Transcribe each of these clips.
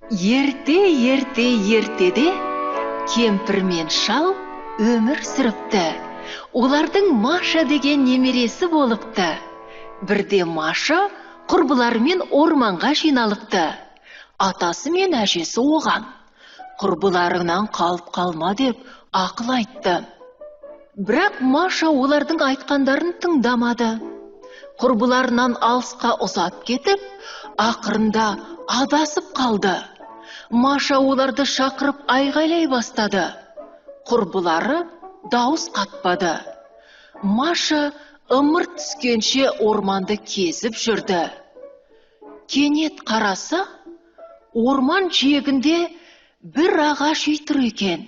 Ерте, ерте, ертеде кемпір мен шал өмір сүріпті. Олардың Маша деген немересі болыпты. Бірде Маша құрбыларымен орманға жиналыпты. Атасы мен әжесі оған: «Құрбыларыңнан қалып қалма», – деп ақыл айтты. Бірақ Маша олардың айтқандарын тыңдамады. Құрбыларынан алысқа ұзап кетіп, ақырында адасып қалды. Маша оларды шақырып айғайлай бастады. Құрбылары дауыс қатпады. Маша ымырт түскенше орманды кезіп жүрді. Кенет қараса, орман жиегінде бір ағаш үй тұр екен.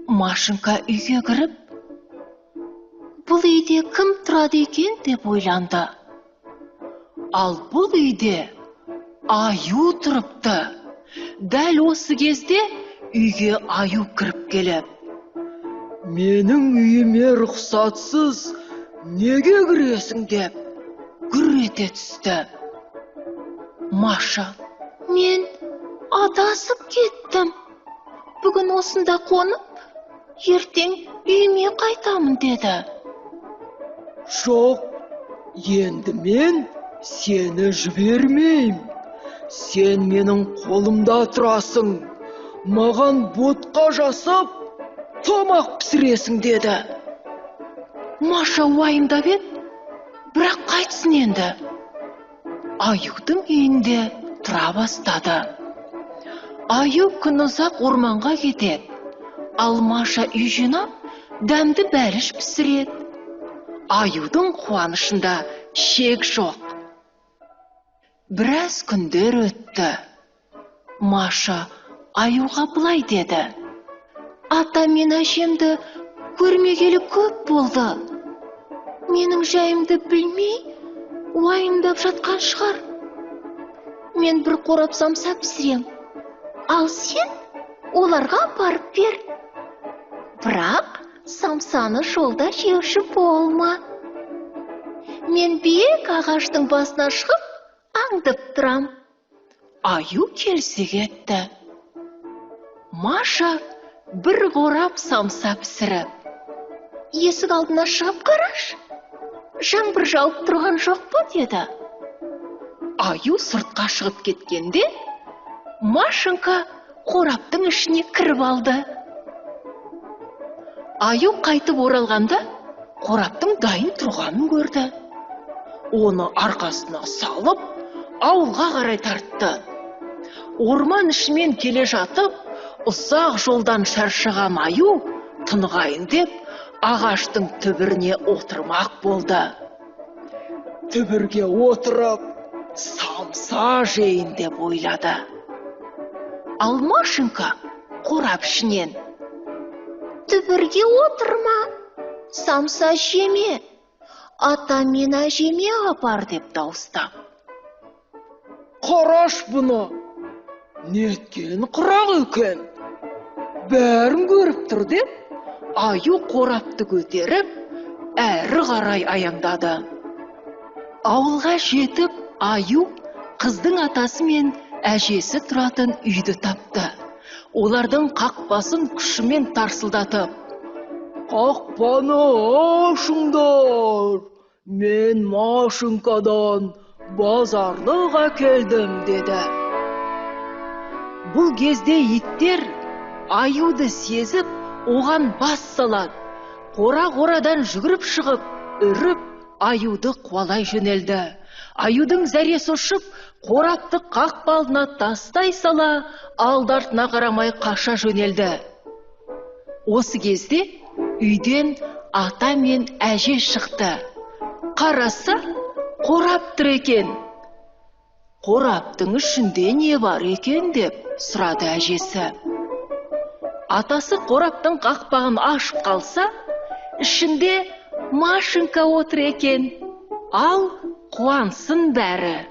Машенька үйге кіріп, «Бұл үйде кім тұрады екен?» деп ойланды. Ал бұл үйде аю тұрыпты. Дәл осы кезде үйге аю кіріп келіп: «Менің үйіме рұқсатсыз неге кіресің?» – деп гүр ете түсті. Маша: «Мен адасып кеттім. Бүгін осында қонып, ертең үйіме қайтамын», – деді. «Жоқ, енді мен сені жібермеймін. Сен менің қолымда тұрасың. Маған ботқа жасап, тамақ пісіресің», – деді. Маша уайымдап еді, бірақ қайтсын енді? Аюдың үйінде тұра бастады. Аю күн ұзақ орманға кетеді. Ал Маша үй жинап, дәмді бәліш пісіреді. Аюдың қуанышында шек жоқ. Біраз күндер өтті. Маша аюға былай деді: «Атам мен әжемді көрмегелі көп болды. Менің жайымды білмей, уайымдап жатқан шығар. Мен бір қорап самса пісірем. Ал сен оларға апарып бер. Бірақ самсаны жолда жеуші болма. Мен биік ағаштың басына шығып, аңдып тұрам». Аю келсе кетті. Маша бір қорап самса пісіріп: «Есік алдына шығып қарашы, жаңбыр жауып тұрған жоқ па?» – деді. Аю сыртқа шығып кеткенде, Машенька қораптың ішіне кіріп алды. Аю қайтып оралғанда, қораптың дайын тұрғанын көрді. Оны арқасына салып, ауылға қарай тартты. Орман ішімен келе жатып, ұзақ жолдан шаршаған аю тынығайын деп, ағаштың түбіріне отырмақ болды. «Түбірге отырып, самса жейін», – деп ойлады. Ал Машенька қорап ішінен: «Түбірге отырма, самса жеме, атам мен әжеме апар», – деп дауыстап. «Қараш бұны, неткен құрақ екен, бәрін көріп тұр», – деп аю қорапты көтеріп, әрі қарай аяңдады. Ауылға жетіп, аю қыздың атасы мен әжесі тұратын үйді тапты. Олардың қақпасын күшімен тарсылдатып: «Қақпаны ашыңдар, мен Машенькадан базарлық әкелдім», – деді. Бұл кезде иттер аюды сезіп, оған бас салады. Қора-қорадан жүгіріп шығып, үріп, аюды қуалай жөнелді. Аюдың зәресі ұшып, қорапты қақпа алдына тастай сала, алды артына қарамай қаша жөнелді. Осы кезде үйден ата мен әже шықты. Қараса, қорап тұр екен. «Қораптың ішінде не бар екен?» – деп сұрады әжесі. Атасы қораптың қақпағын ашып қалса, ішінде Машенька отыр екен. Ал қуансын бәрі.